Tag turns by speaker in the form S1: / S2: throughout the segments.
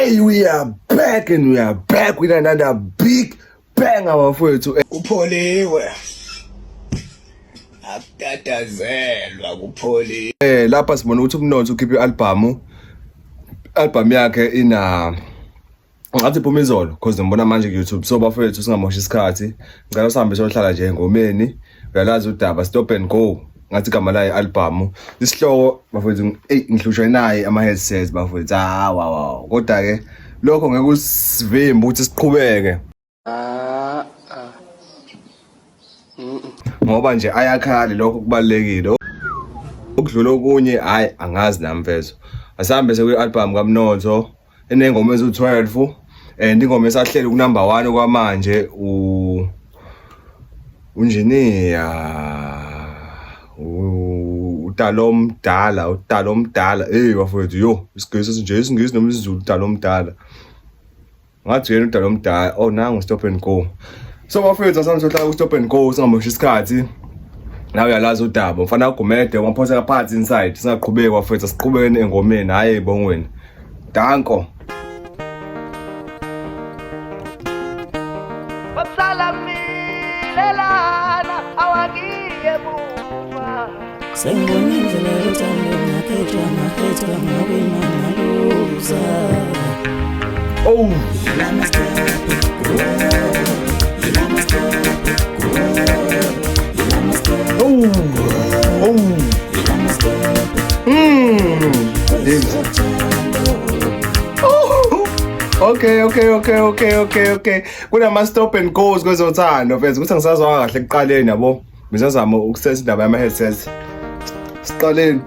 S1: Hey, we are back and we are back with another big bang abafowethu.
S2: Kupholiwe. Akutatazelwa kupholiwe.
S1: Lapha sibona ukuthi uMnotho ukhiphe i-album. Album yakhe ina ngathi iphuma izolo because ngibona manje ku-YouTube. So bafowethu singamoshi isikhathi. Ngicela sihambe siyohlala nje engomeni. Uyalazi udaba stop and go. Ngathi igama layo i-album. Isihloko bafowethu ey ngihlushwe naye ama headsets bafowethu. Ah wow wow. Kodwa ke lokho ngeke usivimbe ukuthi siqhubeke. Ngoba nje ayakhala lokho kubalekile. Ukudlula okunye hayi angazi nami mfethu. Asihambe sekwi-album kaMnotho enengoma eziwu-12 and ingoma esahleli ku number 1 kwamanje u unjiniya uTalomdala uTalomdala. Hey bafowethu, yo isigesi esinje isingisi noma isiZulu uTalomdala. Ngathi yena uTalomdala. Oh nangu stop and go. So bafowethu asambe sohlala ku stop and go singamoshi isikhathi. Nawe uyalazi udaba mfana Gumede wamphosela phansi inside singaqhubeki bafowethu siqhubekeni engomeni hayi ebongweni. Danko.
S3: Sengibona indlela yothando ngakhethwa ngakhethwa ngawina ngaluza.
S1: Oh. Oh. Oh. Oh. Okay, okay, okay, okay, okay, okay. Kunama stop and goes kwezothando mfethu. Kuthi angisazwanga kahle ekuqaleni yabo. Ngisazama ukusetha indaba yama headsets. Siqaleni.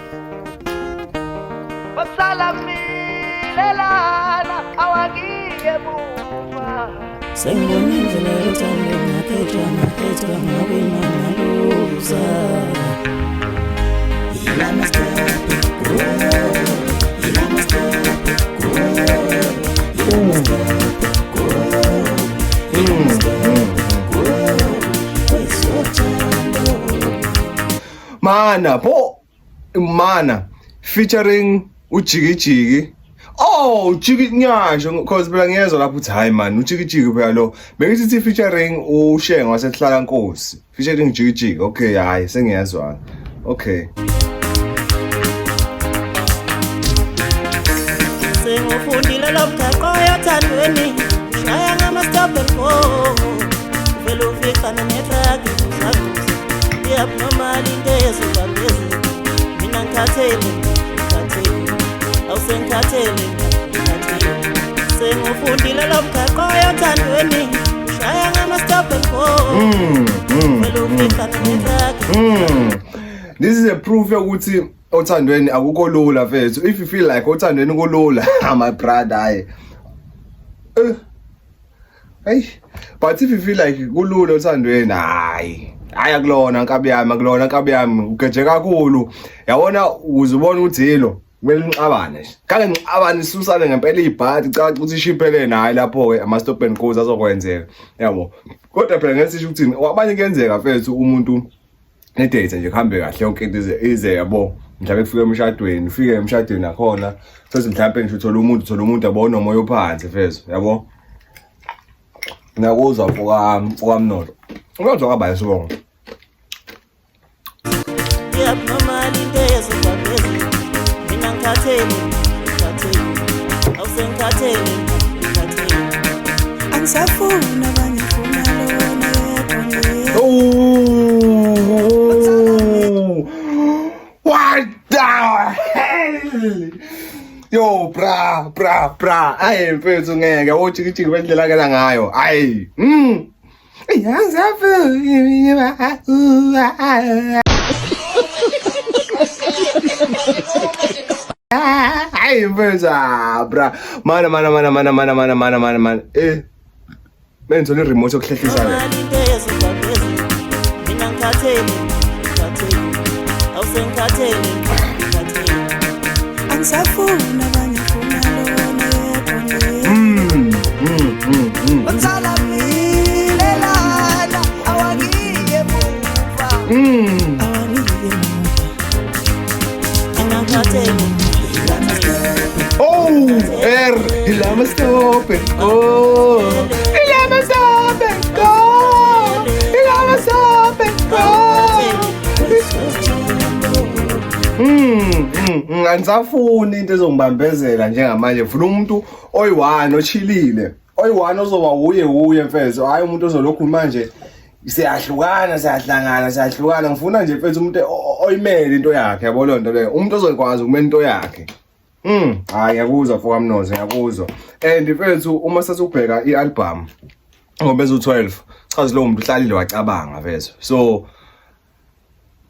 S3: Sengibona indlela yothando ngakhethwa ngakhethwa ngawina ngaluza.
S1: Mana po mana featuring uJikijiki. Oh ujiki nyasho because phela ngiyezwa lapho uthi hayi man uJikijiki phela lo. Bengithi featuring uShenge wasehlala Nkosi. Featuring Jikijiki. Okay hayi sengiyezwa. Okay.
S3: Sengufundile lo mgaqo yothandweni shaya ngama stop and go. Vele uficane netruck usakuza. Iyabnormal into eyesuka phezulu. Mina ngikhathele, ngikhathele. Awusengikhathele, ngikhathele. Sengufundile lo mgaqo yothandweni shaya ngama stop and go. Vele uficane netruck.
S1: This is a proof yokuthi othandweni akukho lula mfethu. If you feel like othandweni kulula, my brother hayi. Hey, but if you feel like kulula othandweni hayi. Hayi akulona nkabi yami, akulona nkabi yami, ugeje kakhulu. Yabona uzubona ukuthi yilo kumele nixabane nje. Kake nixabane isusane ngempela ibhadi caca ukuthi ishiphele naye lapho ke ama stop and goes azokwenzeka. Yabo. Kodwa phela ngeke sisho ukuthi abanye kuyenzeka mfethu umuntu nedate nje kuhambe kahle yonke into ize yabo. Mhlawumbe kufike emshadweni, ufike emshadweni nakhona futhi mhlawumbe ngisho uthola umuntu, uthola umuntu yabo onomoya ophansi mfethu, yabo. Ngiyakuzwa mfoka Mnotho. Uyozwa kabaye sibongo.
S3: Iyabnormal into eyesuka phezulu. Mina ngikhathele, ngikhathele. Awusengikhathele, ngikhathele.
S4: Angisafuni abanye ngifuna lona yedwa nje.
S1: Oh! What the hell? Yo bra bra bra. Ayi mfethu ngeke ojikijiki bendlela kela ngayo. Ayi. Ayi mfethu ah bra. Mana mana mana mana mana mana mana mana mana. Bengithola i-remote yokuhlehlisa le.
S3: Normal into eyesuka phezulu. Mina ngikhathele, ngikhathele. Awusengikhathele, ngikhathele.
S4: Angisafuni abanye ngifuna lona yedwa nje. Awangiye emuva.
S3: Mina ngikhathele, ngikhathele.
S1: Oh, er Ilama stop and go. Ilama stop and go. Ilama stop and go. Angisafuni into ezongibambezela njengamanje. Ngifuna umuntu oyi-one ochilile. Oyi-one ozoba wuye wuye mfethu. Hhayi umuntu ozolokhu manje siyahlukana siyahlangana siyahlukana. Ngifuna nje mfethu umuntu oyimele into yakhe, yabo leyo nto leyo. Umuntu ozokwazi ukumela into yakhe. Hayi ngiyakuzwa mfoka Mnotho, ngiyakuzwa. And mfethu uma sasubheka i-album ngoba ezu-12 chaza lowo muntu uhlalile wacabanga mfethu. So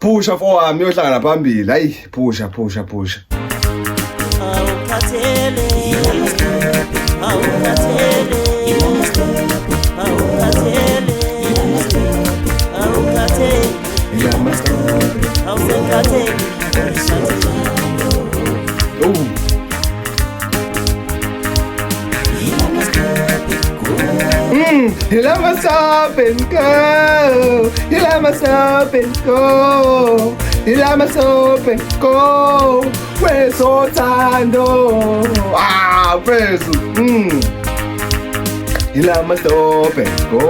S1: phusha mfowami uyohlangana phambili. Hayi phusha phusha phusha.
S3: Awukhathele, awukhathele, awukhathele, awukhathele, awusekhathele.
S1: Oh. You let me stop and go. You let me stop and go. You let me stop and go. Wesothando. Ah, mfethu. You let me stop and go.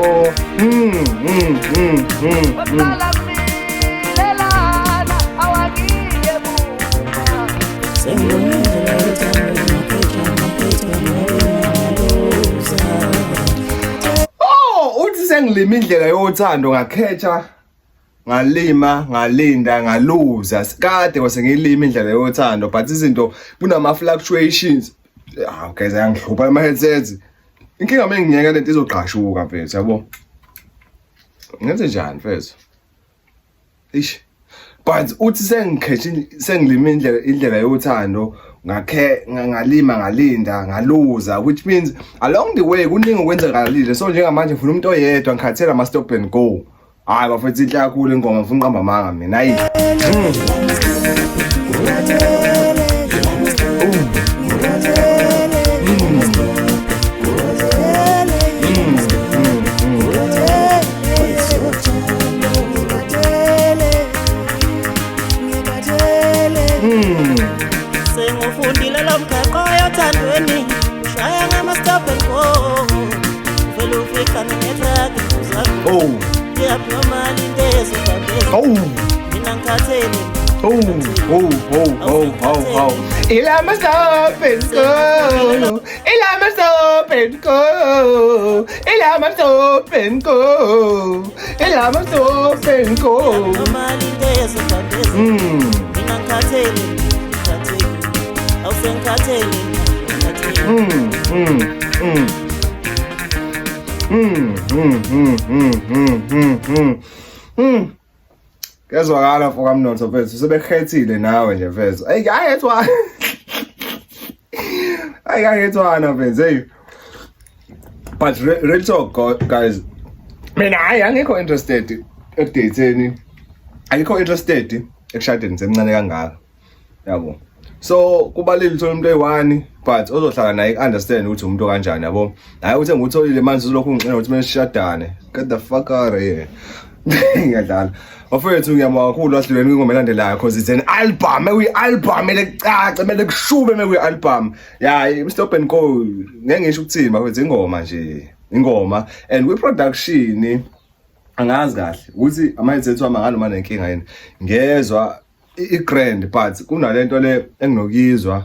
S3: Sengibona indlela yothando, ngakhetha, ngakhetha, ngawina, ngaluza.
S1: Oh, uthi sengilima indlela yothando, ngakhetha, ngalima, ngalinda, ngaluza. Kade kwase ngilima indlela yothando, but izinto kunama fluctuations. Ah, guys, ayangihlupha ama headsets. Inkinga mina ngiyeka lento izogqashuka mfethu, yabo. Ngenze njani mfethu? Ish. But uthi sengikhethe, sengilima indlela yothando, ngakhe ngalima, ngalinda, ngaluza, which means along the way kuningi okwenzakalile. So njengamanje ngifuna umuntu oyedwa, ngikhathele ama stop and go. Hayi bafethu, inhle kakhulu ingoma, ngifuna uqamba amanga mina. Hayi.
S3: Sengufundile lo mgaqo yothandweni, ushaya ngama-stop and go, vele ufika nge-truck zakho.
S1: Oh.
S3: Iyabnormal into ezobambeza.
S1: Oh.
S3: Mina ngikhathele.
S1: Oh. Ilama stop and go. Ilama stop and go. Ilama stop and go. Ilama stop and go.
S3: Iyabnormal into ezobambeza. Mina ngikhathele, ngikhathele, awusengikhathele, ngikhathele.
S1: Kezwakala mfoka Mnotho mfethu, sebekhethile nawe nje mfethu. Hey, ayethwa. Hayi ayethwana mfethu, hey. But real talk guys. Mina hayi angikho interested ekudateni. Angikho interested ekushadeni semncane kangaka. Yabo. So kubalile uthola umuntu oyi-one but ozohlala naye understand ukuthi umuntu kanjani, yabo. Hayi ukuthi ngikutholile manje uzolokhu ungixela ukuthi kumele sishadane. Get the fuck out of here. Ngiyadlala. Bafowethu, ngiyabonga kakhulu, ahluleni kwingoma elandelayo because it's an album. Ekuyi-album elekucaca, kumele kushube mekuyi-album. Ya, stop and go. Ngeke ngisho ukuthini bafowethu, ingoma nje. Ingoma and kwi-production angazi kahle ukuthi ama-headset wami anganoma nenkinga yini. Ngezwa i-grand but kunalento le enginokuyizwa.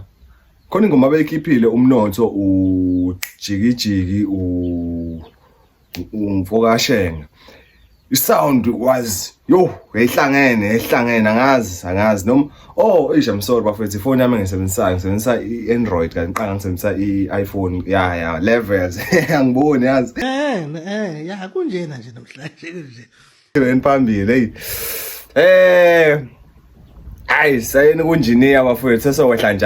S1: Khona ingoma abeyikhiphile uMnotho, ujikijiki umfokashenga. I-sound was yo yayihlangene yayihlangene, angazi noma oh eish, I'm sorry bafethu, ifoni yami engisebenzisayo, ngisebenzisa i-Android kanti qala ngisebenzisa i-iPhone ya levels angiboni yazi.
S5: Ya kunjena nje namhlanje kunje.
S1: Ngene phambili, hey, hayi sayeni kunjiniya bafethu, sesowehla njalo.